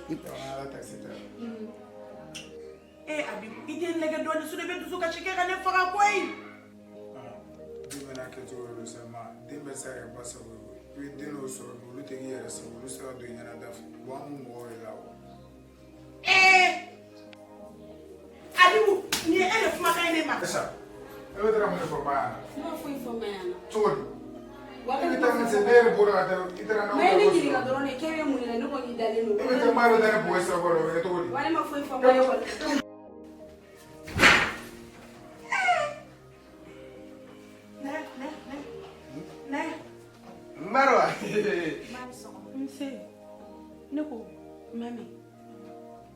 Ala taxi ta. E Abibu, i tɛ n nɛgɛ dɔɔni sinon i bɛ dusu kasi kɛ ka ne faga koyi. Den bɛɛ n'a kɛcogo de don sa ma den bɛɛ tɛ se ka kɛ ba sago ye koyi. I bɛ den dɔw sɔrɔ bi olu tɛ k'i yɛrɛ sago olu tɛ se ka don i ɲɛna da fɛ bon an b'o mɔgɔw de la o. Ee Abibu, nin ye e de kumakan ye ne ma. Aïcha, e bɛ taara mun de fɔ ba ɲɛna? Ne ma foyi fɔ ma ɲɛna. Cogo di? E bɛ taa min se ne yɛrɛ bɔra ka taa i taara Ma ye ne ɲininka dɔrɔn de k'e bɛ mun de la ne ko k'i dalen don. E bɛ taa maa bɛ taa ne bugɔ sisan kɔrɔ o bɛ kɛ cogo di? Wa ne ma foyi fɔ ma ye kɔni. Ne ne ne ne. Marwa. Nse, ne ko mami,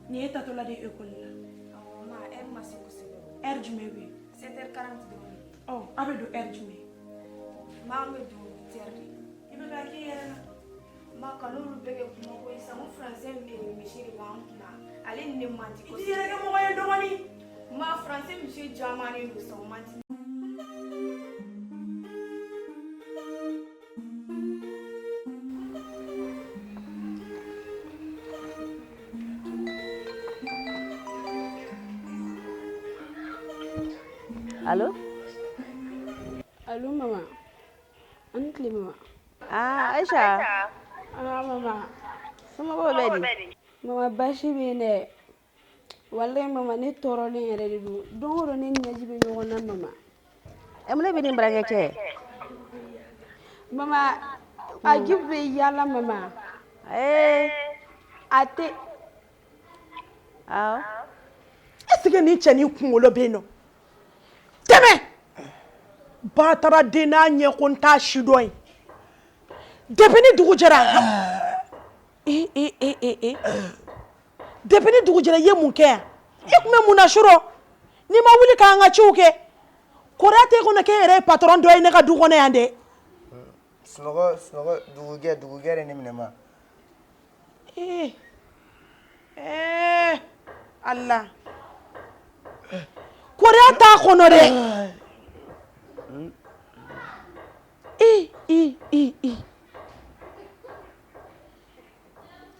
nin ye tatɔla de ye ekɔli la. Awɔ ma heure ma se kosɛbɛ. Heure jumɛn bɛ yen? 7h40 dɔrɔn. Ɔ, a bɛ don heure jumɛn? Ma an bɛ don 8h de. I bɛ k'a k'i yɛrɛ la. Ma ka n'olu bɛɛ kɛ kuma ko ye sisan ko français monsieur de b'an kunna ale ni ne man di I t'i yɛrɛ kɛ mɔgɔ ye dɔgɔnin. Ma français monsieur jamanen don sa o man di. Allo? Allo mama. A ni tile mama. Ah, Aïcha. Ah mama. Somɔgɔw bɛ di? Mama baasi bɛ yen dɛ. Walayi mama ne tɔɔrɔlen yɛrɛ de don. Don o don ne ni ɲɛji bɛ ɲɔgɔn na mama. E mun de bɛ ni burankɛ cɛ? Mama Agibu bɛ yaala mama. Ee. A tɛ. Awɔ. Est ce que nin cɛnin kunkolo bɛ yen nɔ? Tɛmɛ! Ba taara den n'a ɲɛ ko n t'a si dɔn ye. Depuis ni dugu jɛra. E e e e e. Depuis ni dugu jɛra i ye mun kɛ yan? I tun bɛ mun na surɔ? N'i ma wuli k'an ka ciw kɛ. Kɔrɔya t'e kɔnɔ k'e yɛrɛ ye patron dɔ ye ne ka du kɔnɔ yan dɛ. Sunɔgɔ sunɔgɔ dugujɛ dugujɛ de ne minɛ ma. Ee ee Ala. Kɔrɔya t'a kɔnɔ dɛ. E e e e.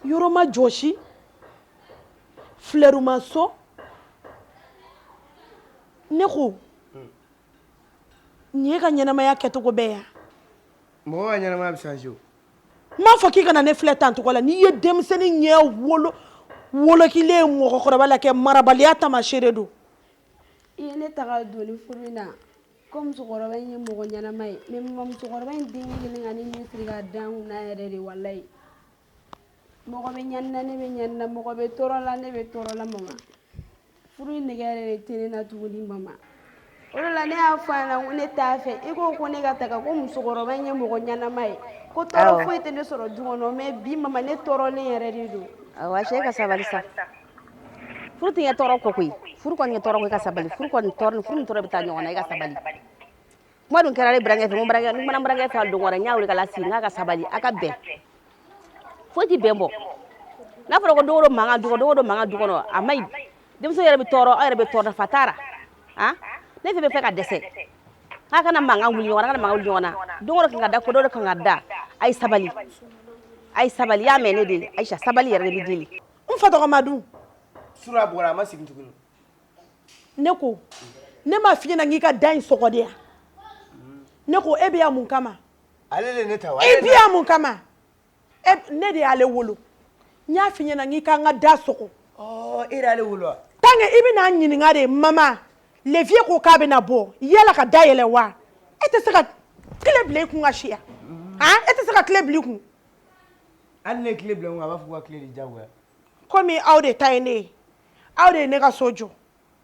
Yɔrɔ ma jɔsi. Fleur ma sɔn. Ne ko nin y'e ka ɲɛnamaya kɛcogo bɛɛ ya. Mɔgɔ ka ɲɛnamaya bɛ changer o. N m'a fɔ k'i kana ne filɛ tan cogo la n'i ye denmisɛnnin ɲɛ wolo wolokilen ye mɔgɔkɔrɔba la kɛ marabaliya taamasere don. I ye ne ta ka don ni furu in na ko musokɔrɔba in ye mɔgɔ ɲɛnama ye mais mama musokɔrɔba in denkɛ kelen ka ne ɲɛ siri ka da n kunna yɛrɛ de walayi. Mɔgɔ bɛ ɲani na ne bɛ ɲani na mɔgɔ bɛ tɔɔrɔ la ne bɛ tɔɔrɔ la mama. Furu in nege yɛrɛ de tɛ ne na tuguni mama. O de la ne y'a fɔ a ɲɛna ko ne t'a fɛ i ko ko ne ka taga ko musokɔrɔba in ye mɔgɔ ɲɛnama ye ko tɔɔrɔ foyi tɛ ne sɔrɔ du kɔnɔ mais bi mama ne tɔɔrɔlen yɛrɛ de don. Awɔ Aïcha e ka sabali sa. Furu tɛ ɲɛ tɔɔrɔ kɔ koyi. Furu kɔni ye tɔɔrɔ ko i ka sabali. Furu kɔni tɔɔrɔ ni furu ni tɔɔrɔ bɛ taa ɲɔgɔn na i ka sabali. Kuma dun kɛra ne burankɛ fɛ n ko burankɛ n kumana n burankɛ fɛ a don wɛrɛ n y'a wele ka lasigi n k'a ka sabali a ka bɛn. Foyi tɛ bɛn bɔ. N'a fɔra ko don o don mankan du kɔnɔ don o don mankan du kɔnɔ a man ɲi. Denmuso yɛrɛ bɛ tɔɔrɔ aw yɛrɛ bɛ tɔɔrɔ nafa t'a la. Han ne fɛn bɛ fɛ ka dɛsɛ. K'a kana mankan wuli ɲɔgɔn na a kana mankan wuli ɲɔgɔn na. Don o don kan ka da ko don o don kan ka da. A ye sabali. A ye sabali i y'a mɛn ne de Aïcha sabali yɛrɛ de bɛ deli. N fa tɔgɔma dun. Sura a bugɔra a ma segin tuguni. Ne ko ne ma f'i ɲɛna k'i ka da in sɔgɔ de yan. Ne ko e bɛ yan mun kama? Ale de ne ta wa? I bɛ yan mun kama? E ne de y'ale wolo. N y'a f'i ɲɛna k'i k'an ka da sɔgɔ. Ɔ e de y'ale wolo wa? Tant que i bɛna n ɲininka de mama le vieux ko k'a bɛna bɔ yala ka da yɛlɛ wa? E tɛ se ka clé bila i kun ka si yan. Han e tɛ se ka clé bila i kun. Hali ne ye clé bila n kun a b'a fɔ ko ka clé di diyagoya. Komi aw de ta ye ne ye aw de ye ne ka so jɔ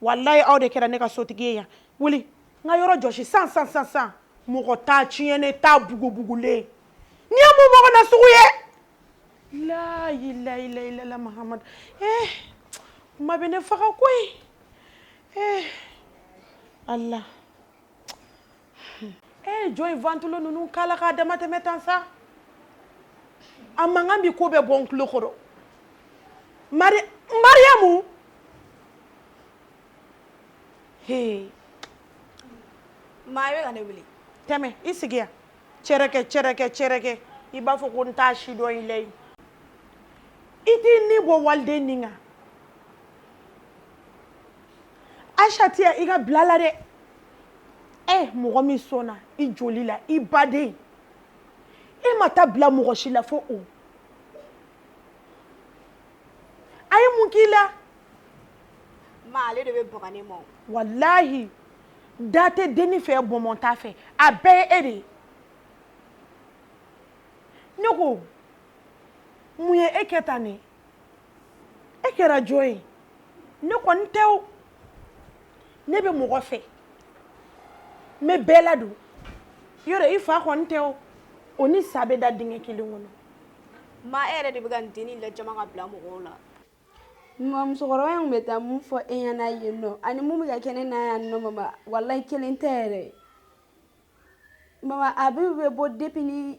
walayi aw de kɛra ne ka sotigi ye yan wuli n ka yɔrɔ jɔsi san san san san mɔgɔ t'a tiɲɛ ne t'a bugubugulen nin ye mun mɔgɔ na sugu ye layilayilayilala mahamadu eh kuma bɛ ne faga koyi eh ala eh jɔn ye ventilo ninnu kala k'a dama tɛmɛ tan sa a mankan bi ko bɛɛ bɔ n tulo kɔrɔ mari mariyamu he Ma i bɛ ka ne wele. Tɛmɛ i sigi yan cɛrɛkɛ cɛrɛkɛ cɛrɛkɛ i b'a fɔ ko n t'a si dɔn i la yen. I t'i ni bɔ waliden nin kan. Aisha tɛ yan i ka bila la dɛ. Ɛ mɔgɔ min sɔnna i joli la i baden, e ma taa bila mɔgɔ si la fo o. A ye mun k'i la? Ma, ale de bɛ baga ne ma. Walahi, da tɛ denni fɛ, bɔnbɔn t'a fɛ, a bɛɛ ye e de ye. Ne ko mun ye e kɛ tan ne? E kɛra jɔn ye? Ne kɔni tɛ o. Ne bɛ mɔgɔ fɛ, n bɛ bɛɛ ladon. Yɔrɔ i fa kɔni tɛ o, o ni sa bɛ da dingɛ kelen kɔnɔ. Ma, e yɛrɛ de bɛ ka nin dennin lajama ka bila mɔgɔw la. Mama, musokɔrɔba in tun bɛ taa mun fɔ e ɲɛna yen nɔ ani mun bɛ ka kɛ ne na yan nɔ, mama, walayi kelen tɛ yɛrɛ. Mama, Abibu bɛ bɔ depuis ni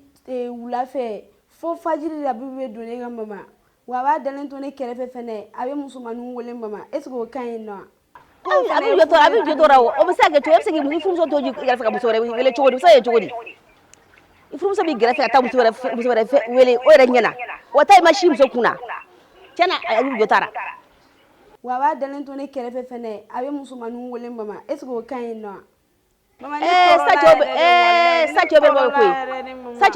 wula fɛ fo fajiri de Abibu bɛ don ne kan, mama. Wa a b'a dalen to ne kɛrɛfɛ fɛnɛ, a bɛ musomaninw wele, mama. Est ce que o ka ɲi nɔ? A bɛ jɔ tɔɔrɔ o bɛ se ka kɛ cogo, e bɛ se k'i furumuso to i kɛrɛfɛ ka muso wɛrɛ wele cogo di? O bɛ se ka kɛ cogo di? I furumuso b'i gɛrɛfɛ ka taa muso wɛrɛ wele o yɛrɛ ɲɛna, wa taa i ma si muso kun na, tiɲɛ na a bɛ jɔ taara. Wa a b'a dalen to ne kɛrɛfɛ fɛnɛ, a bɛ musomaninw wele, mama. Est ce que o ka ɲi nɔ? Sa cɛw bɛɛ b'o koyi, sa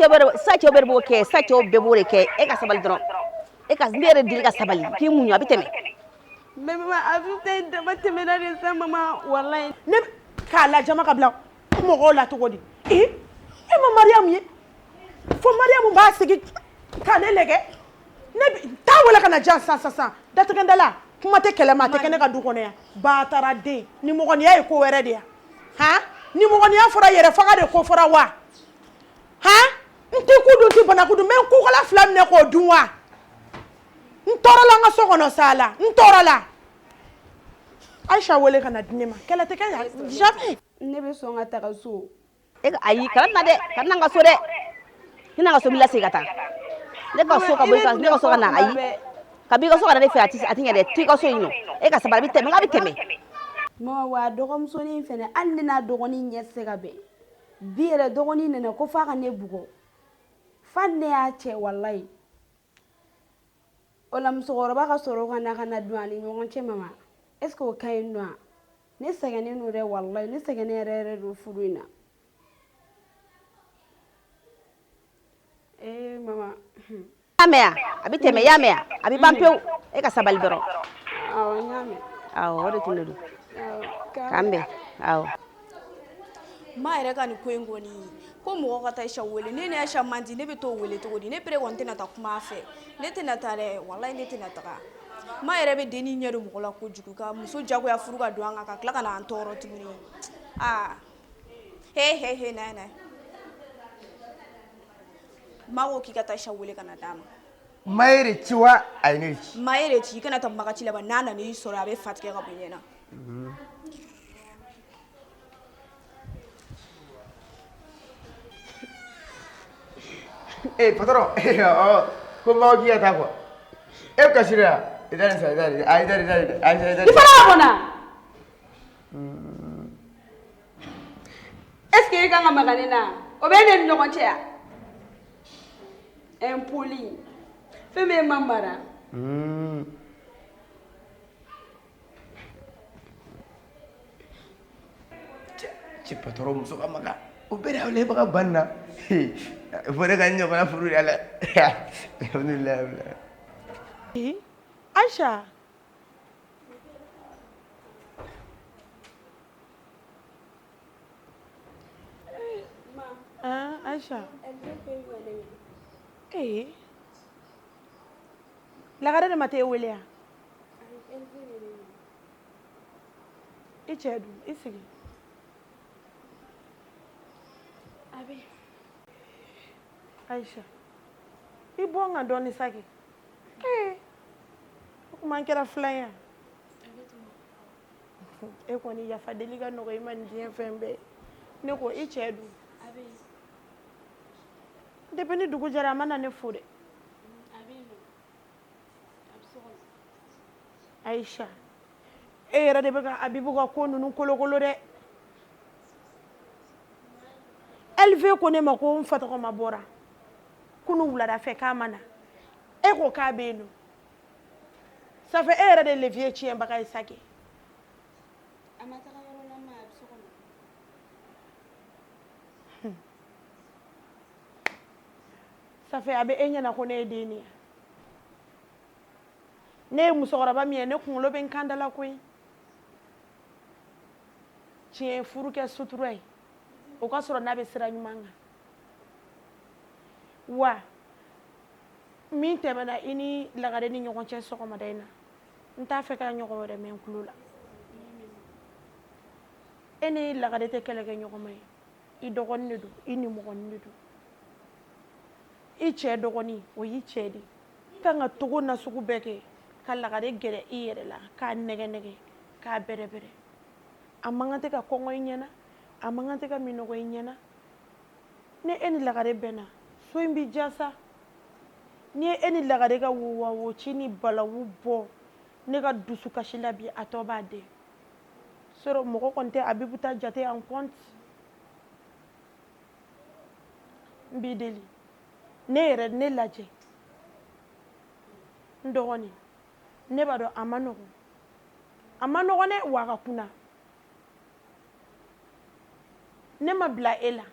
cɛw bɛɛ b'o kɛ, sa cɛw bɛɛ b'o de kɛ. E ka sabali dɔrɔn, e ka ne yɛrɛ deli ka sabali k'i muɲu, a bɛ tɛmɛ. Mais mama, a bɛ taa dama tɛmɛna de sa, mama, walayi. Ne k'a lajama ka bila mɔgɔw la cogo di? E ma Mariyamu ye fo Mariyamu b'a sigi ka ne lajɛ. Ne taa wele ka na jan sisan sisan datigɛndala kuma tɛ kɛlɛ ma, a tɛ kɛ ne ka du kɔnɔ yan. Batara den, nimɔgɔniya ye ko wɛrɛ de ya. Han, nimɔgɔniya fɔra yɛrɛ faga de ko fɔra wa? Han, n tɛ ku dun, n tɛ banaku dun, n bɛ n kukala fila minɛ k'o dun wa? N tɔɔrɔla n ka so kɔnɔ sa la, n tɔɔrɔla. Aisha wele ka na di ne ma, kɛlɛ tɛ kɛ yan jamais. Ne bɛ sɔn ka taga so. E ka ayi, kana na dɛ, kana na n ka so dɛ. Ni na n ka so, n b'i lasegin ka taa. Ne ka so ka bɔ i ka, ne ka so ka na, ayi. Ka bɔ i ka so ka na ne fɛ, a tɛ ɲɛ dɛ. To i ka so yen nɔ. E ka sabali, a bɛ tɛmɛ, n k'a bɛ tɛmɛ. Mama, wa a dɔgɔmusonin fɛnɛ, hali ne n'a dɔgɔnin ɲɛ tɛ se ka bɛn. Bi yɛrɛ dɔgɔnin nana ko f'a ka ne bugɔ. F'a ne y'a cɛ, walayi. O la musokɔrɔba ka sɔrɔ ka na don a ni ɲɔgɔn cɛ, mama. Est ce que o ka ɲi nɔ? Ne sɛgɛnnen don dɛ, walayi, ne sɛgɛnnen yɛrɛ yɛrɛ don furu in na. Ee mama. Y'a mɛn, a bɛ tɛmɛ, y'a mɛn, a bɛ ban pewu. E ka sabali dɔrɔn. Awɔ, n y'a mɛn. Awɔ, o de tun de don. K'an bɛn, awɔ. Ma yɛrɛ ka nin ko in kɔni, ko mɔgɔ ka taa Aisha wele, ne ni Aisha man di, ne bɛ t'o wele cogo di? Ne pere kɔni tɛna taa kuma a fɛ, ne tɛna taa dɛ, walayi ne tɛna taga. Ma yɛrɛ bɛ dennin ɲɛ don mɔgɔ la kojugu, ka muso jagoya furu ka don an kan, ka tila ka na an tɔɔrɔ tuguni. Aa he he he, na na, ma ko k'i ka taa Aisha wele ka na d'a ma. Ma ye de ci wa? A ye ne de ci. Ma ye de ci, i kana taa Maga ci laban, n'a nana i sɔrɔ a bɛ fa tigɛ ka bɔ i ɲɛ na. Eh, patron, ko n b'aw k'i ka taa quoi. E bɛ kasi de wa? I da nin sa, i da nin, a i da nin, i da nin, a i da nin. I fana ka bɔ na. Est ce que e kan ka maga ne na? O bɛ ne ni ɲɔgɔn cɛ yan. Impoli. Fɛn min ma mara. Cɛ patron muso ka maga o bɛɛ de y'aw lɛbaga ban na fo ne ka n ɲɔgɔnna furu de ala. Alhamdulilayi. Aisha. Ah, Aisha. Eh. Lagare de ma t'e wele yan? I cɛ dun, i sigi. Aisha, i bɔ n kan dɔɔni sa kɛ. Ee, o tuma an kɛra filan ye. E kɔni yafa deli ka nɔgɔ i ma nin diɲɛ fɛn bɛɛ. Ne ko i cɛ dun? Depuis ni dugu jɛra a ma na ne fo dɛ. Aisha, e yɛrɛ de bɛ ka Abibu ka ko ninnu kolokolo dɛ. LV ko ne ma ko n fa tɔgɔma bɔra kunu wulada fɛ k'a ma na. E ko k'a bɛ yen nɔ. Ça fait e yɛrɛ de levier tiɲɛbaga ye sa kɛ. A ma taga yɔrɔ la ma, a bɛ so kɔnɔ. Ça fait a bɛ e ɲɛna ko ne ye den de ye. Ne ye musokɔrɔba min ye, ne kunkolo bɛ n kan da la koyi. Tiɲɛ ye furu kɛ sutura ye, o ka sɔrɔ n'a bɛ sira ɲuman kan. Wa min tɛmɛna i ni lagare ni ɲɔgɔn cɛ sɔgɔmada in na, n t'a fɛ ka ɲɔgɔn wɛrɛ mɛn n tulo la. E ni lagare tɛ kɛlɛ kɛ ɲɔgɔn ma ye, i dɔgɔnin de don, i nimɔgɔnin de don, i cɛ dɔgɔnin o y'i cɛ de ye. I kan ka togo nasugu bɛɛ kɛ ka lagare gɛrɛ i yɛrɛ la, k'a nɛgɛ nɛgɛ, k'a bɛrɛbɛrɛ. A man kan tɛ ka kɔngɔ i ɲɛna, a man kan tɛ ka minnɔgɔ i ɲɛna. Ni e ni lagare bɛnna, so in b'i diya sa. N'i ye e ni lagare ka wowawoci ni balawu bɔ ne ka dusukasi la bi, a tɔ b'a den sɔrɔ. Mɔgɔ kɔni tɛ Abibu ta jate en compte. N b'i deli, ne yɛrɛ ne lajɛ, n dɔgɔnin, ne b'a dɔn a ma nɔgɔn, a ma nɔgɔn dɛ, wa a ka kunna. Ne ma bila e la,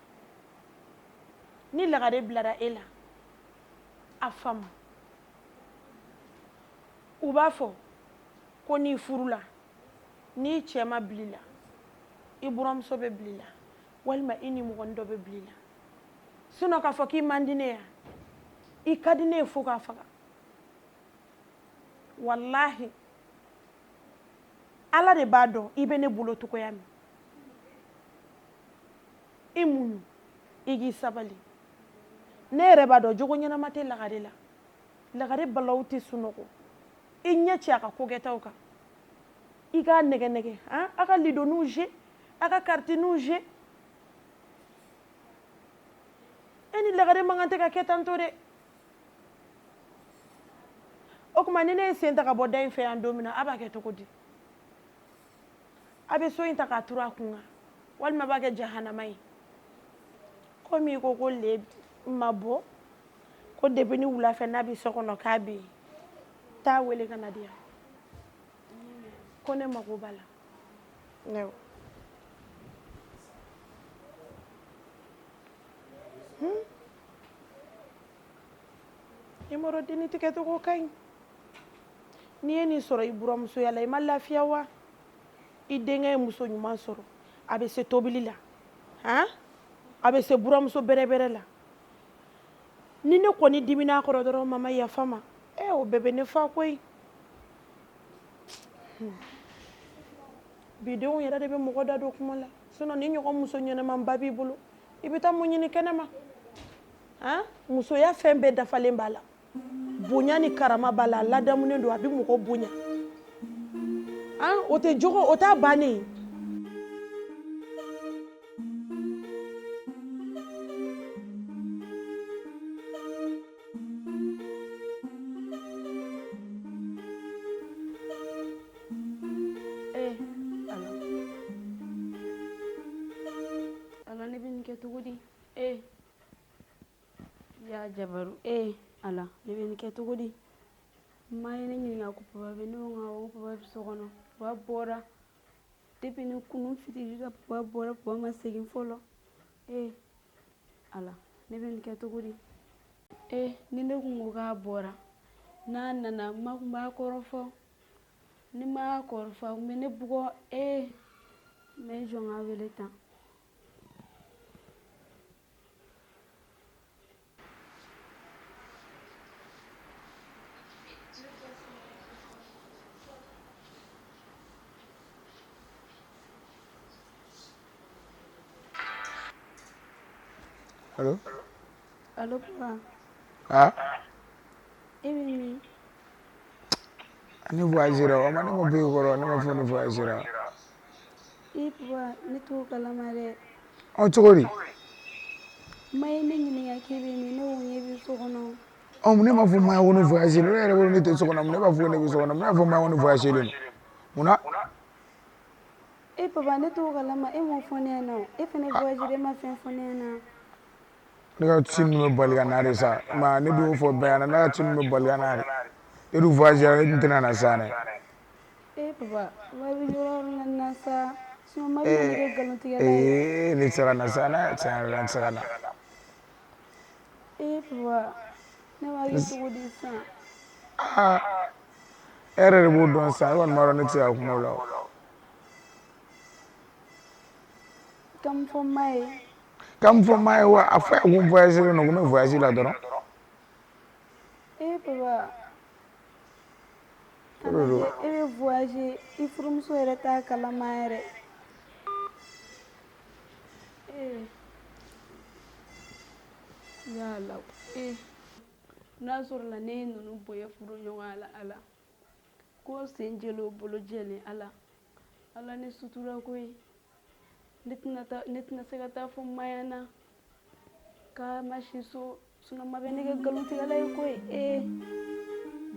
ni lagare bilara e la, a faamu. U b'a fɔ ko n'i furula, n'i cɛ ma bil'i la, i buramuso bɛ bil'i la, walima i nimɔgɔnin dɔ bɛ bil'i la. Sinon k'a fɔ k'i man di ne ye, i ka di ne ye fo k'a faga. Walahi, ala de b'a dɔn i bɛ ne bolo cogoya min. I muɲu, i k'i sabali. Ne yɛrɛ b'a dɔn jogo ɲɛnama tɛ lagare la. Lagare balawu tɛ sunɔgɔ. I ɲɛ ci a ka kokɛtaw kan, i k'a nɛgɛ nɛgɛ, han, a ka lidoniw je, a ka karitiniw je. E ni lagare man kan tɛ ka kɛ tantɔ dɛ. O tuma ni ne ye sen ta ka bɔ da in fɛ yan don min na, a b'a kɛ cogo di? A bɛ so in ta k'a turu a kun kan, walima a b'a kɛ jahanama ye? Komi i ko ko le ma bɔ, ko depuis ni wula fɛ n'a bɛ so kɔnɔ k'a bɛ yen, taa wele ka na di yan, ko ne mago b'a la. Awɔ. I m'a dɔn denni tigɛcogo ka ɲi. N'i ye nin sɔrɔ i buramusoya la, i ma lafiya wa? I denkɛ ye muso ɲuman sɔrɔ, a bɛ se tobili la, han, a bɛ se buramuso bɛrɛbɛrɛ la. Ni ne kɔni dimina a kɔrɔ dɔrɔn, mama yafa ma, ɛ, o bɛɛ bɛ ne fa koyi. Bi denw yɛrɛ de bɛ mɔgɔ da don kuma la. Sinon ni ɲɔgɔn muso ɲɛnɛmanba b'i bolo, i bɛ taa mun ɲini kɛnɛma? Han, musoya fɛn bɛɛ dafalen b'a la, bonya ni karama b'a la, a ladamunen don, a bɛ mɔgɔ bonya. Han, o tɛ jogo, o t'a bannen ye. Eh, ala. Ala, ne bɛ nin kɛ cogo di? Eh. Ya jabaru, eh, ala, ne bɛ nin kɛ cogo di? Ma ye ne ɲininka ko papa bɛ, ne ko awɔ, ko papa bɛ so kɔnɔ. Papa bɔra depuis ni kunun fitiri la, papa bɔra, papa ma segin fɔlɔ. Eh, ala, ne bɛ nin kɛ cogo di? Eh, ni ne kun ko k'a bɔra, n'a nana, ma kun b'a kɔrɔfɔ. Ni ma y'a kɔrɔfɔ, a kun bɛ ne bugɔ. Eh, n bɛ jɔ n k'a wele tan. Allo? Allo, papa. Ah? E bɛ min? Ne voyagera, o ma ne ma bɔ i kɔrɔ, ne ma fɔ ne voyagera. E papa, ne t'o kalama dɛ. Ɔ, cogo di? Ma ye ne ɲininka k'e bɛ min, ne ko k'e bɛ so kɔnɔ. Ɔ, ne m'a fɔ Maya ko ne voyagera, ne yɛrɛ bolo ne tɛ so kɔnɔ, ne b'a fɔ ko ne bɛ so kɔnɔ, ne b'a fɔ Maya ko ne voyagelen don. Munna? E papa, ne t'o kalama, e m'o fɔ ne ɲɛna o. E fana voyagera, e ma fɛn fɔ ne ɲɛna. Ne ka ci ninnu bɛ bali ka na de sa, ma ne dun y'o fɔ bɛɛ ɲɛna, ne ka ci ninnu bɛ bali ka na de. E dun voyage e dun tɛna na sa dɛ. Ee papa, wa bɛ yɔrɔ o yɔrɔ la na sa, sinon ma bɛna ne kɛ nkalontigɛla ye. Ee, ne tɛ se ka na sa dɛ, tiɲɛ yɛrɛ la n tɛ se ka na. Ee papa, ne b'a kɛ cogo di sisan? Aa, e yɛrɛ de b'o dɔn sisan, e kɔni b'a dɔn ne tɛ se ka kuma o la o. Ka mun fɔ ma ye? Ka mun fɔ ma ye wa? A fɔ a ye ko n voyage len don, ko n bɛ voyage la dɔrɔn. Ee papa, O de don. E bɛ voyager, i furumuso yɛrɛ t'a kalama yɛrɛ. Ee ya Ala, ee n'a sɔrɔla ne ye ninnu bonya furu ɲɔgɔn la Ala, ko sen jɛlen o bolo jɛlen Ala, Ala ne sutura koyi. Ne tɛna taa, ne tɛna se ka taa fɔ ma ɲɛna k'a ma si so, sinon ma bɛ ne kɛ nkalontigɛla ye koyi. Ee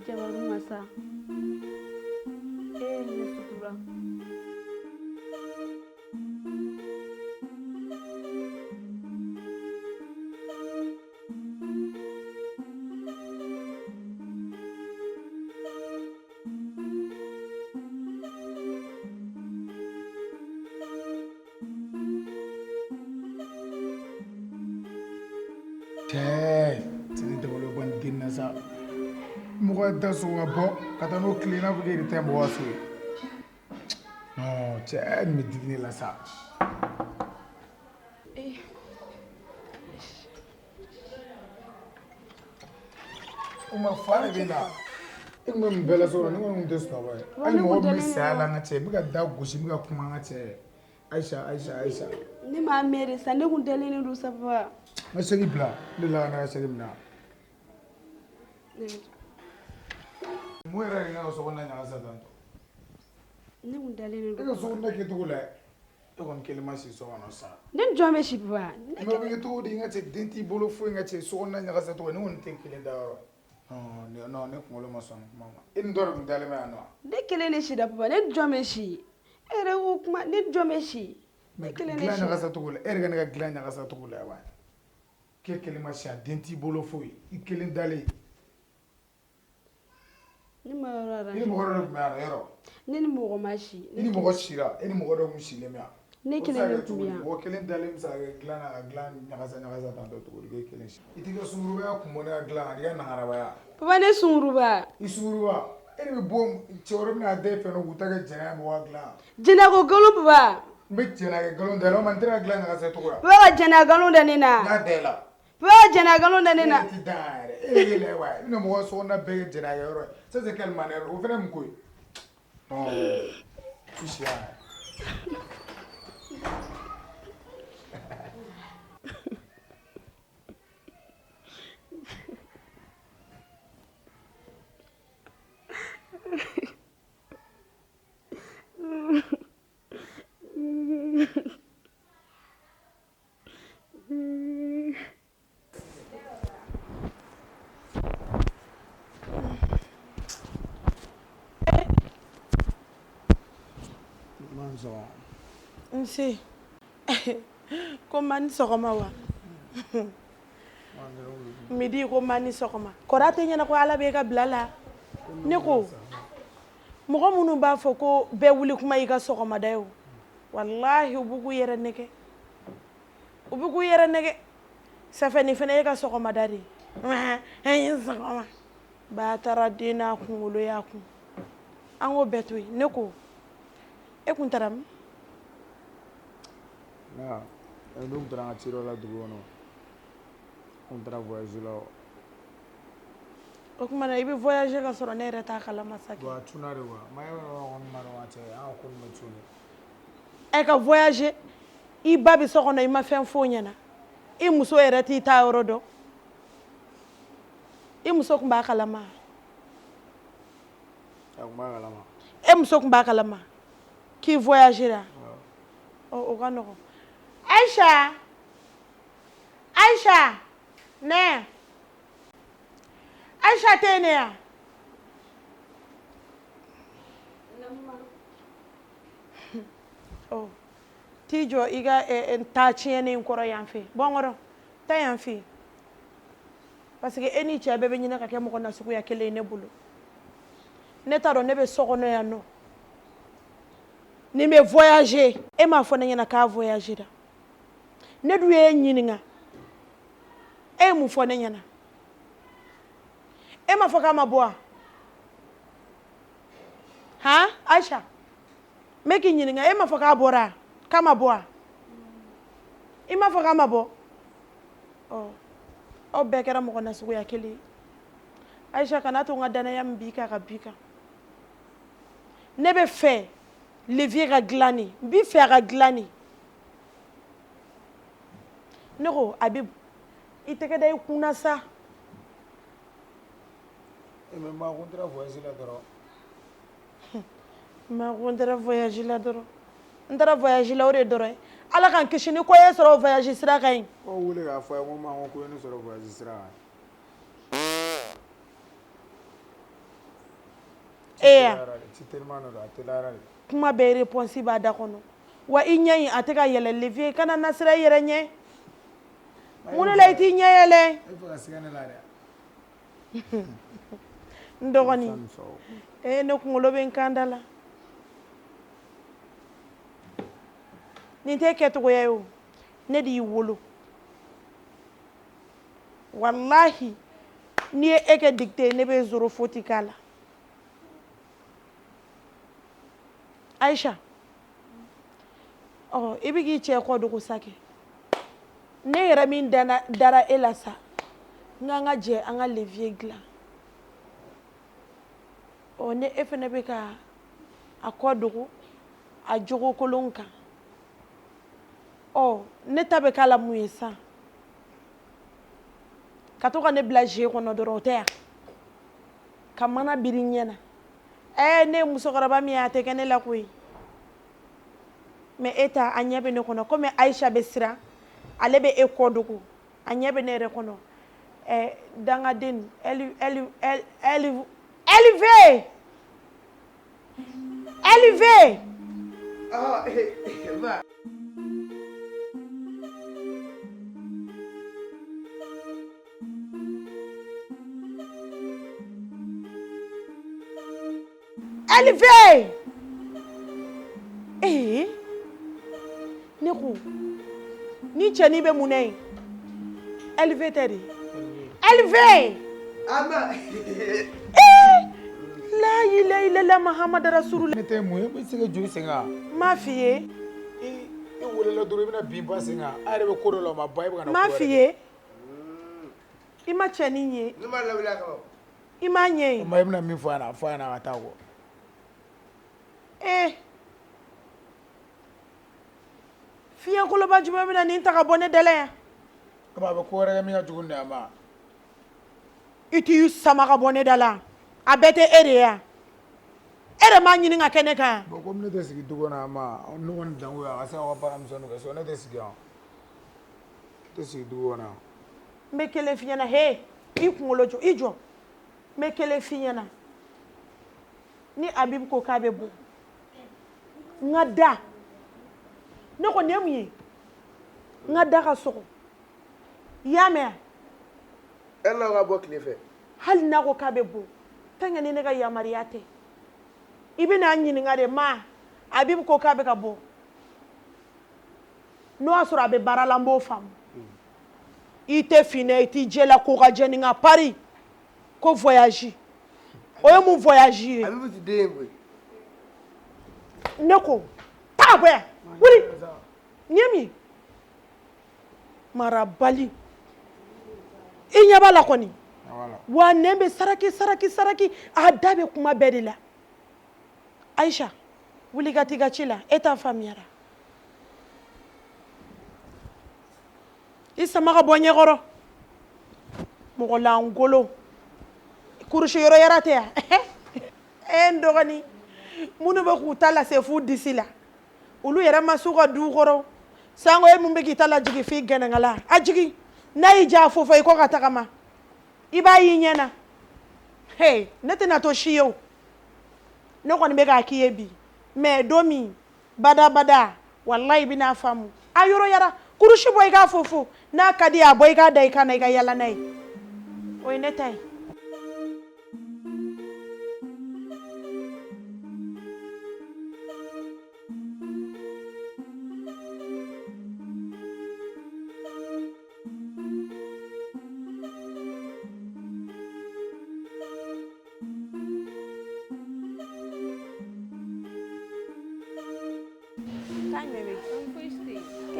jabaru masa, ee ne sutura. Cɛ, tini dabali bɔ nin den na sa. Mɔgɔ da sogo ka bɔ ka taa n'o tile i n'a fɔ k'e de ta ye mɔgɔ ka so ye. Non, cɛ, nin bɛ digi ne la sa. O ma fa de bɛ na. E tun bɛ mun bɛɛ la so kɔnɔ, ne kɔni tun tɛ sunɔgɔ ye. Hali mɔgɔ min bɛ saya la n ka cɛ, n bɛ ka da gosi, n bɛ ka kuma n ka cɛ. Ayisa, Ayisa, Ayisa. Ne m'a mɛn de sa, ne kun dalen de don sa papa. N ka saki bila, ne delila ka ne ka saki minɛ. Mun yɛrɛ de ne ka so kɔnɔna ɲagasa tan tɔ? Ne kun dalen de E don. ka so kɔnɔna kɛcogo la, e kɔni kelen ma si so kɔnɔ sa. Ne ni jɔn bɛ si papa? Mais o bɛ kɛ cogo di n ka cɛ, den t'i bolo foyi n ka cɛ, so kɔnɔna ɲagasa cogo, ne kɔni tɛ kelen da yɔrɔ. Non, non, ne kunkolo ma sɔn nin kuma ma. E ni dɔ de tun dalen bɛ yan nɔ? Ne kelen de sira papa, ne ni jɔn bɛ si? E yɛrɛ ko kuma, ne ni jɔn bɛ si? Ne kelen de Dilan sira. ɲagasa cogo la, e yɛrɛ ka ne ka dilan ɲagasa cogo la wa? K'e kelen ma si yan, den t'i bolo foyi, i kelen dalen. Ne ma yɔrɔ I ni arranger. mɔgɔ dɔ de tun bɛ yan nɔ yɔrɔ? Ne ni mɔgɔ ma si. I ni mɔgɔ sira, e ni mɔgɔ dɔ tun sigilen bɛ yan. Ne O bɛ se kelen ka de kɛ tun cogo bɛ di? yan. Mɔgɔ kelen dalen bɛ se ka kɛ dilan na ka dilan ɲagasa ɲagasa tan tɔ cogo di k'e kelen si? I t'i ka sungurubaya kun bɔ ne ka dilan kan, i ka nangarabaya. Papa ne sunguruba. I sunguruba, e de bɛ bɔ cɛ wɛrɛ bɛna da e fɛ nɔ k'u ta kɛ jɛnɛya ye mɔgɔ ka dilan. Jɛnɛya ko nkalon papa. N bɛ jɛnɛya kɛ nkalon da i la, o tuma n tɛna dilan ɲagasa cogo la. Papa ka jɛnɛya nkalon da ne na. N y'a da i la. Papa ka jɛnɛya nkalon da ne na. E yɛrɛ ti dan yɛrɛ, e yɛrɛ yɛlɛ wa, i bɛna mɔgɔ so kɔnɔna bɛɛ kɛ jɛnɛya kɛyɔrɔ ye. Ça c'est quelle manière? O fana ye mun ko ye? Non, i si yan. Nse, ko ma ni sɔgɔma wa? Midi ko ma ni sɔgɔma. Kɔrɔ tɛ ɲɛna ko Ala b'e ka bila la. Ne ko mɔgɔ minnu b'a fɔ ko bɛɛ wuli kuma y'i ka sɔgɔmada ye o, walahi u b'u k'u yɛrɛ nɛgɛ. U b'u k'u yɛrɛ nɛgɛ. Safɛ nin fana ye ka sɔgɔmada de ye. An ye sɔgɔma. Ba taara den n'a kunkolo y'a kun. An k'o bɛɛ to yen. Ne ko e kun taara min? Ne kun taara n ka ci dɔ la dugu kɔnɔ. N kun taara voyage la. O tuma na i bɛ voyager ka sɔrɔ ne yɛrɛ t'a kalama sa kɛ. Bon a tunna de quoi. Ma yɔrɔ kɔni ma dɔn cɛ, an ka ko ninnu bɛ cun de. Ɛ ka voyager, i ba bɛ so kɔnɔ i ma fɛn f'o ɲɛna. I muso yɛrɛ t'i ta yɔrɔ dɔn. I muso tun b'a kalama. A tun b'a kalama. E muso tun b'a kalama k'i voyagera. Ɔ o ka nɔgɔn. Aisha, Aisha, ne. Aisha tɛ yen ne ya? Ɔ t'i jɔ i ka ta tiɲɛnen in kɔrɔ yan fɛ. Bɔ n kɔrɔ, taa yan fɛ. Parce que e ni cɛ bɛɛ bɛ ɲini ka kɛ mɔgɔ nasuguya kelen ye ne bolo. Ne t'a dɔn ne bɛ so kɔnɔ yan nɔ nin bɛ voyager e m'a fɔ ne ɲɛna k'a voyagera ne dun y'e ɲininka e ye mun fɔ ne ɲɛna e m'a fɔ k'a ma bɔ wa han Aisha n bɛ k'i ɲininka e m'a fɔ k'a bɔra k'a ma bɔ wa i m'a fɔ k'a ma bɔ ɔ aw bɛɛ kɛra mɔgɔ nasuguya kelen ye Aisha kana to n ka danaya min b'i kan ka b'i kan ne bɛ fɛ le vieux ka dilan de n b'i fɛ a ka dilan de ne ko Habib i tɛgɛ da i kun na sa. E mais ma ko n taara voyage la dɔrɔn. Ma ko n taara voyage la dɔrɔn n taara voyage la o de dɔrɔn ye ala k'an kisi ni ko ye sɔrɔ voyage sira kan yen. Ko wele k'a fɔ a ye ko ma ko ye ne sɔrɔ voyage sira kan. E ya Ci teliman dɔ don a teliyara de. Kuma bɛɛ réponse b'a da kɔnɔ wa i ɲɛ in a tɛ ka yɛlɛ le vieux kana na siran i yɛrɛ ɲɛ mun de la i t'i ɲɛ yɛlɛ. E bɛ fɛ ka siga ne la dɛ. N dɔgɔnin ee ne kunkolo bɛ n kan da la nin tɛ kɛcogoya ye o ne de y'i wolo walahi n'i ye e kɛ dictée ye ne bɛ zéro faute k'a la Aisha ɔ i bɛ k'i cɛ kɔ dogo sa kɛ ne yɛrɛ min dara e la sa n k'an ka jɛ an ka le vieux dilan ɔ ne e fana bɛ ka a kɔ dogo a jogo kolon kan ɔ ne ta bɛ k'a la mun ye sa ka to ka ne bila jeu kɔnɔ dɔrɔn o tɛ yan ka mana biri n ɲɛ na ɛɛ ne ye musokɔrɔba min ye a tɛ kɛ ne la koyi mais e ta a ɲɛ bɛ ne kɔnɔ komi Aisha bɛ siran ale bɛ e kɔ dogo a ɲɛ bɛ ne yɛrɛ kɔnɔ ɛɛ dangaden L L L L LV LV. Ah, ba. LV ee ne ko ni cɛnin bɛ mun na yen LV tɛ de LV Ama. Ee la ilaha illallah Muhammad rasulullah Ne tɛ mun ye e bɛ se ka joli sen kan. N m'a f'i ye. I welela dɔrɔn i bɛna bin ba sen kan a yɛrɛ bɛ ko dɔ la o ma ban e bɛ ka na N m'a f'i ye. I ma cɛnin ye. Ne ma lawuli a kama. I m'a ɲɛ ye. Ma i bɛna min fɔ a ɲɛna a fɔ a ɲɛna a ka taa kɔ. Ee fiɲɛ koloba jumɛn bɛna nin ta ka bɔ ne da la yan. Komi a bɛ ko wɛrɛ kɛ min ka jugu ni nin ye ma. I t'i sama ka bɔ ne da la a bɛɛ tɛ e de ye yan e de m'a ɲini ka kɛ ne kan. Bon komi ne tɛ sigi du kɔnɔ yan ma ne kɔni danko ye a ka se k'aw ka baara misɛnninw kɛ sinon ne tɛ sigi yan. Ne tɛ sigi du kɔnɔ yan. N bɛ kelen f'i ɲɛna he i kunkolo jɔ i jɔ n bɛ kelen f'i ɲɛna ni Abibu ko k'a bɛ bɔ n ka da ne ko nin ye mun ye n ka da ka sɔgɔ i y'a mɛn wa. E n'aw ka bɔ tile fɛ. Hali n'a ko k'a bɛ bɔ tant que ni ne ka yamaruya tɛ i bɛna n ɲininka de ma Abibu ko k'a bɛ ka bɔ n'o y'a sɔrɔ a bɛ baara la n b'o faamu i tɛ fin na i t'i jɛ la ko ka jɛ ni ka pari ko voyage o ye mun voyage ye. Abibu ti den ye koyi. Ne ko taa bɔ yan wuli nin ye mun ye marabali i ɲɛ b'a la kɔni wa nɛn bɛ saraki saraki saraki a da bɛ kuma bɛɛ de la Aisha wuli ka t'i ka ci la e ta faamuyara i sama ka bɔ ɲɛkɔrɔ mɔgɔ lankolon kurusi yɔrɔ yɛrɛ tɛ yan e n dɔgɔnin minnu bɛ k'u ta lase f'u disi la olu yɛrɛ ma s'u ka du kɔrɔ sanko e min bɛ k'i ta lajigin f'i gɛnɛkala a jigin n'a y'i diya a fofo i kɔ ka tagama i b'a y'i ɲɛ na he ne tɛna to si ye o ne kɔni bɛ k'a k'i ye bi mais don min badabada walayi i bɛna faamu a yɔrɔ yara kurusi bɔ i k'a fofo n'a ka di a bɔ i k'a da i kan na i ka yala n'a ye o ye ne ta ye.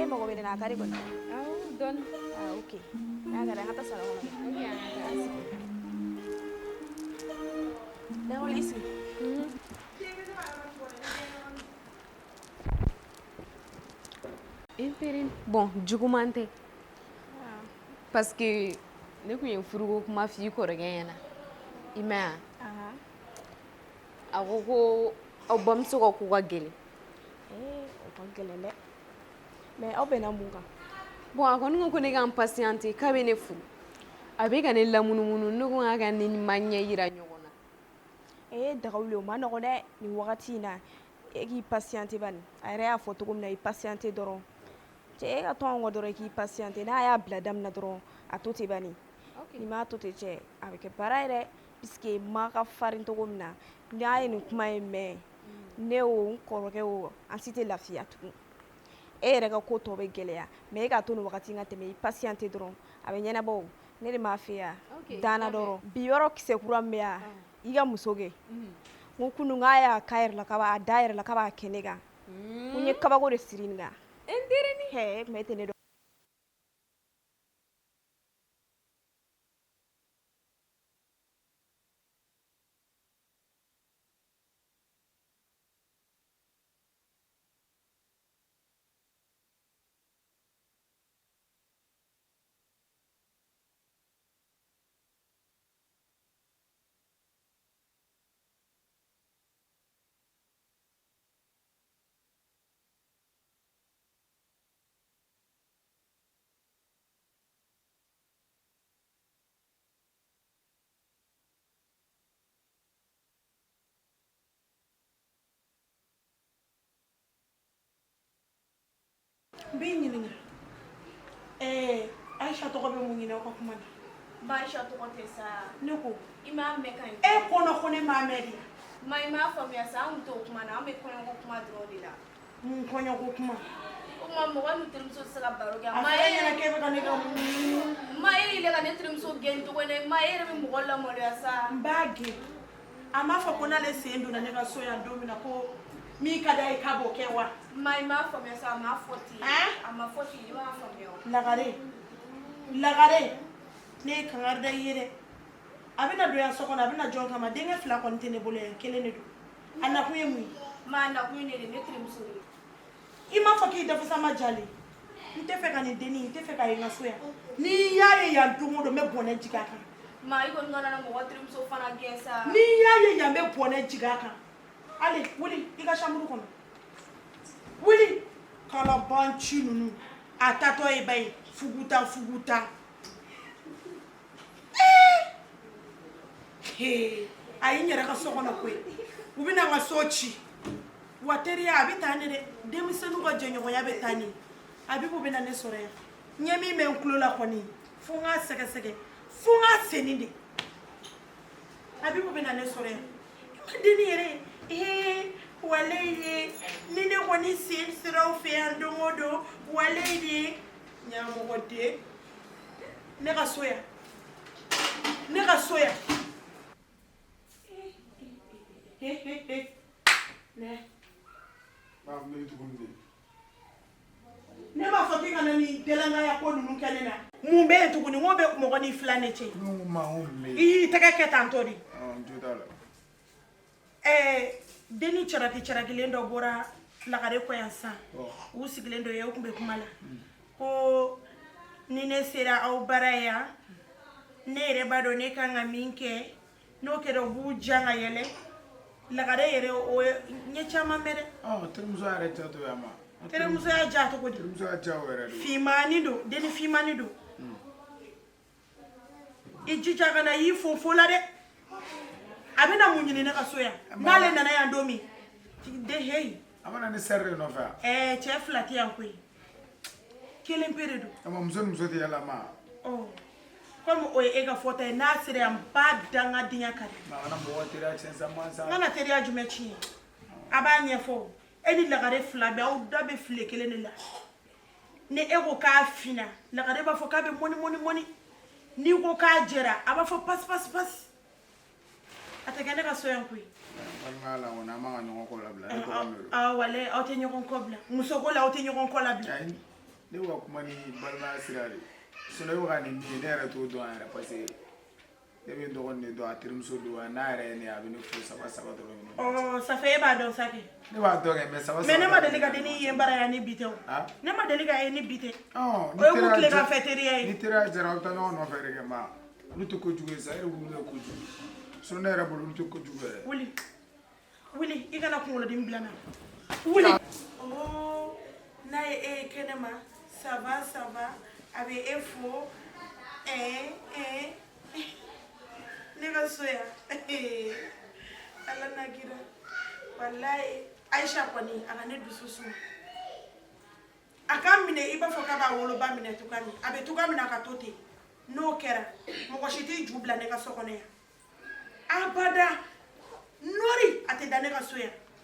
mago bɛ ne na, a ka di kɔni. Awɔ, dɔɔni. Ah, ok. N'a ka di, an ka taa salon kɔnɔ. Ok, an ka taa. Dawuli, i sigi. N teri, bon, juguman tɛ. Parce que ne tun ye furuko kuma f'i kɔrɔkɛ ɲɛna. I m'a ye wa? A ko ko aw bamuso ka ko ka gɛlɛn. Ee, o ka gɛlɛn dɛ. Mais aw bɛnna mun kan? Bon, a kɔni ko ko ne ka n patienter, k'a bɛ ne furu. A bɛ ka ne lamunumunu, ne ko k'a ka ne ni ma ɲɛ yira ɲɔgɔn na. Ee, Dagawuli, o ma nɔgɔn dɛ nin wagati in na. E k'i patienter bani. A yɛrɛ y'a fɔ cogo min na, i patienter dɔrɔn. Cɛ, e ka to an kɔ dɔrɔn, i k'i patienter. N'a y'a bila da min na dɔrɔn, a to ten bani. N'i m'a to ten cɛ, a bɛ kɛ baara ye dɛ. Puisque ma ka farin cogo min na, n'a ye nin kuma in mɛn, ne o, n kɔrɔkɛ o, an si tɛ lafiya tugun. E yɛrɛ ka ko tɔ bɛ gɛlɛya, mais e k'a to nin wagati in ka tɛmɛ, i patienter dɔrɔn, a bɛ ɲɛnabɔ o. Ne de m'a f'i ye danna dɔrɔn. Bi yɔrɔ kisɛ kura min bɛ yan, i ka muso kɛ. N ko kunun k'a y'a k'a yɛrɛ la k'a b'a da yɛrɛ la k'a b'a kɛ ne kan. Ko n ye kabako de siri nin kan. N terinin. Hɛ, e tuma e tɛ ne dɔn. N b'i ɲininka, ɛɛ, Ayisa tɔgɔ bɛ mun ɲini aw ka kuma na? Ma, Ayisa tɔgɔ tɛ sa. Ne ko I m'a mɛn ka ɲi. E kɔnɔ ko ne m'a mɛn de? Ma, i m'a faamuya sa, an tun t'o kuma na, an bɛ kɔɲɔko kuma dɔrɔn de la. Mun kɔɲɔko kuma? O tuma mɔgɔ ni terimuso tɛ se ka baro kɛ. A Ma, fɔra e e ɲɛna k'e bɛ ka ne ka mun? Ma, e yɛrɛ ka ne terimuso gɛn cogo in na, ma, e yɛrɛ bɛ mɔgɔ lamaloya sa. N b'a gɛn. A m'a fɔ ko n'ale sen donna ne ka so yan don min na, ko min ka d'a ye k'a b'o kɛ wa? Ma, i m'a faamuya sa, a m'a fɔ ten. Hein? A ma fɔ ten, i m'a faamuya o. Lagare, lagare, ne ye kangari da i ye dɛ. A bɛna don yan so kɔnɔ, a bɛna jɔn kama? Denkɛ fila kɔni tɛ ne bolo yan, kelen de don. A nakun ye mun ye? Ma, a nakun ye ne de, ne terimuso de. I m'a fɔ k'i dafasa ma jalen. N tɛ fɛ ka nin dennin, n tɛ fɛ k'a ye n ka so yan. N'i y'a ye yan don o don, n bɛ bɔnɛ jigin a kan. Ma, i kɔni kana na mɔgɔ terimuso fana gɛn sa. N'i y'a ye yan, n bɛ bɔnɛ jigin a kan. Ale, wuli i ka chambre kɔnɔ. Wuli. Kalabanci ninnu, a tatɔ ye ba ye, fuguta fuguta. Ee, a ye n yɛrɛ ka so kɔnɔ koyi. U bɛna n ka so ci. Wa teriya a bɛ taa ne dɛ. Denmisɛnninw ka jɛɲɔgɔnya bɛ taa ne. Abibu bɛna ne sɔrɔ yan. N ye min mɛn n tulo la kɔni, fo n k'a sɛgɛsɛgɛ, fo n k'a senni de. Abibu bɛna ne sɔrɔ yan. I ma denni yɛrɛ ye. Ee, walayi de, ni ne kɔni sen sera aw fɛ yan don o don, walayi de, ɲamɔgɔden. Ne ka so yan. Ne ka so yan. He he he. Ne. Ne b'a fɔ k'i kana nin dɛlɛnkaya ko ninnu kɛ ne na. Mun bɛ yen tuguni? N ko bɛ mɔgɔ ni filan de cɛ. I y'i tɛgɛ kɛ tantɔ de. Ɛɛ, denni caraki carakilen dɔ bɔra lagare kɔ yan sisan. U sigilen dɔ ye, u tun bɛ kuma la. Ko ni ne sera aw bara yan, ne yɛrɛ b'a dɔn ne kan ka min kɛ. N'o kɛra, u b'u jan ka yɛlɛ. Lagare yɛrɛ, o ye n ye caman mɛn dɛ. Terimuso yɛrɛ ja to yan ma. Terimuso y'a ja cogo di? Terimuso y'a ja o yɛrɛ de. Finmani don, denni finmani don. I jija ka na y'i fo fo la dɛ. A bɛna mun ɲini ne ka so yan? N'ale nana yan don min, de heyi. A mana ne sɛri de nɔfɛ yan. Ɛɛ, cɛ fila tɛ yan koyi. Kelen pe de don. Ama muso ni muso tɛ yala ma. Ɔ, komi o ye e ka fɔta ye, n'a sera yan, n b'a dangadenya kari. Ma, kana mɔgɔ teriya tiɲɛ sa, mansa. N kana teriya jumɛn tiɲɛ? A b'a ɲɛfɔ. E ni lagare fila bɛɛ, aw da bɛ file kelen de la. Ni e ko k'a finna, lagare b'a fɔ k'a bɛ mɔni mɔni mɔni. N'i ko k'a jɛra, a b'a fɔ pasi pasi pasi. A tɛ kɛ ne ka so yan koyi. Balimaya la kɔni, an man ka ɲɔgɔn kɔ labila. Ne tɔgɔ min don. Awɔ, walayi, aw tɛ ɲɔgɔn kɔ bila. Musoko la, aw tɛ ɲɔgɔn kɔ labila. Ayi. Ne bɛ ka kuma ni balimaya sira de ye. Sinon e bɛ ka nin min ye, ne yɛrɛ t'o dɔn yɛrɛ, parce que ne bɛ n dɔgɔnin de dɔn, a terimuso don, a n'a yɛrɛ ye ne ye, a bɛ ne fo saba saba dɔrɔn. Ɔ, ça fait e b'a dɔn sa kɛ. Ne b'a dɔn kɛ, mais saba saba. Mais ne ma deli ka dennin ye n bara yan ni bi tɛ o. Ah? Ne ma deli ka ye ni bi tɛ. Ɔ, O ye k'u tilegan fɛ teriya ye. Ni teriya jara, aw bɛ taa ɲɔgɔn nɔfɛ de kɛ, ma olu tɛ kojugu ye sa, e yɛrɛ bolo ye kojugu ye. Sinon ne yɛrɛ bolo, olu tɛ kojugu yɛrɛ. Wuli, wuli, i kana kunkolodimi bila n na, wuli. Oh, n'a ye e ye kɛnɛ ma, ça va, ça va, a bɛ e fo, ɛɛ ɛɛ, ne ka so yan, Ala n'a kira, walayi Ayisa kɔni, a ka ne dusu suma, a k'a minɛ i b'a fɔ k'a b'a woloba minɛ cogoya min, a bɛ cogoya min na, a ka to ten. N'o kɛra, mɔgɔ si t'i ju bila ne ka so kɔnɔ yan abada. Nɔri a tɛ da ne ka so yan.